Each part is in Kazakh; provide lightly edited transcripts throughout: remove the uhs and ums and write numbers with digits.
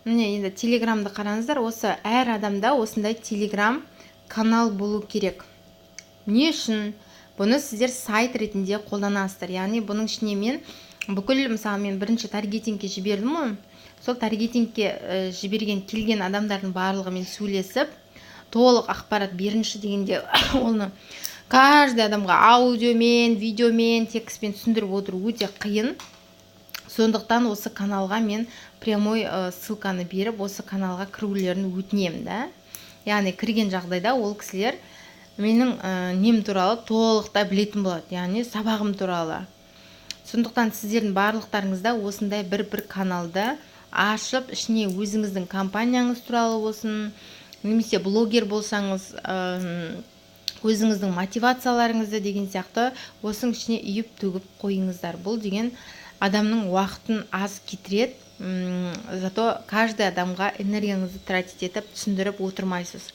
Міне, енді Телеграмды қараңыздар. Осы әр адамда осындай Телеграм канал болу керек. Не үшін? Бұны сіздер сайт ретінде қолданасыздар. Яғни бұның ішіне мен бүкіл, мысалы, мен бірінші таргетингке жібердім ғой, сол таргетингке жіберген, келген адамдардың барлығымен сөйлесіп, толық ақпарат беріңізші дегенде, оны каждый адамға аудиомен, видеомен, текстпен түсіндіріп отыру өте қиын. Сондықтан осы каналға мен прямой ссылканы беріп, осы каналға кірулерін өтінемін да. Яғни кірген жағдайда ол кісілер менің нем туралы толықтай білетін болады, яғни сабағым туралы. Сондықтан сіздердің барлықтарыңызда осындай бір бір каналды ашып, ішіне өзіңіздің компанияңыз туралы болсын немесе блогер болсаңыз, өзіңіздің мотивацияларыңызды деген сияқты осының ішіне үйіп төгіп қойыңыздар. Бұл деген адамның уақытын аз кетіреді, зато каждый адамға энергияңызды тратить етіп, түсіндіріп отырмайсыз.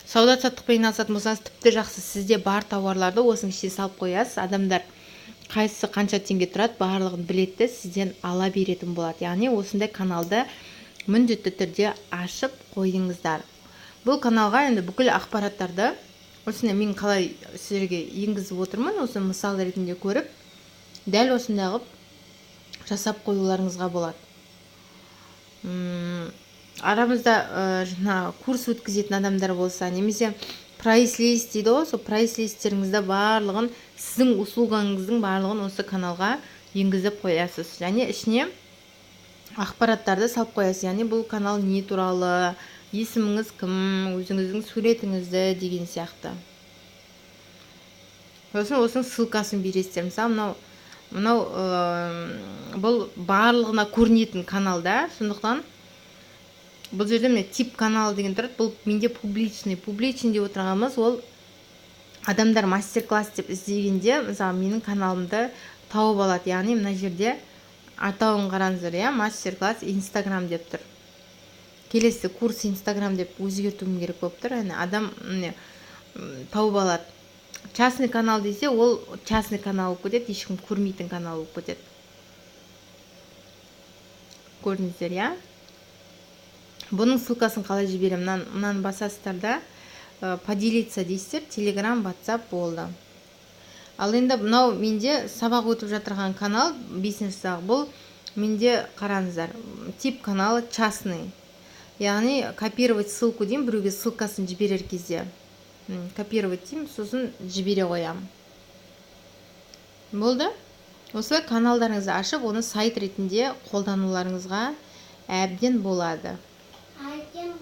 Сауда саттықпен айналысатын болсаңыз, тіпті жақсы. Сізде бар тауарларды осының ішіне салып қоясыз. Адамдар қайсысы қанша теңге тұрады, барлығын біледі де, сізден ала беретін болады. Яғни осындай каналды міндетті түрде ашып қойыңыздар. Бұл каналға енді бүкіл ақпараттарды осындай мен қалай сіздерге енгізіп отырмын, осы мысал ретінде көріп, дәл осындай қылып жасап қоюларыңызға болады. Арамызда жаңағы курс өткізетін адамдар болса немесе прайс-лист дейді ғой, сол прайс-листтеріңізді барлығын, сіздің услугаңыздың барлығын осы каналға енгізіп қоясыз және ішіне ақпараттарды салып қоясыз. Яғни бұл канал не туралы, есіміңіз кім, өзіңіздің суретіңізді деген сияқты. Сосын осының ссылкасын бересіздер. Мысалы, мынау бұл барлығына көрінетін канал да. Сондықтан бұл жерде, міне, тип канал деген тұрады. Бұл менде публичный. Публичный деп отырғанымыз, ол адамдар мастер класс деп іздегенде, мысалы, менің каналымды тауып алады. Яғни мына жерде атауын қараңыздар, иә, мастер класс Инстаграм деп тұр. Келесі курс Инстаграм деп өзгертуім керек болып тұр. Яғни адам, міне, тауып алады. Частный канал десе, ол частный канал болып кетеді, ешкім көрмейтін канал болып кетеді. Көрдіңіздер, иә? Бұның ссылкасын қалай жіберемін? Мынаны басасыздар да, поделиться дейсіздер, Телеграм, Ватсап, болды. Ал енді мынау менде сабақ өтіп жатырған канал, бесінші сабақ. Бұл менде, қараңыздар, тип каналы частный. Яғни копировать ссылку деймін. Біреуге ссылкасын жіберер кезде копировать деймін, сосын жібере қоямын, болды. Осылай каналдарыңызды ашып, оны сайт ретінде қолдануларыңызға әбден болады. Әбден.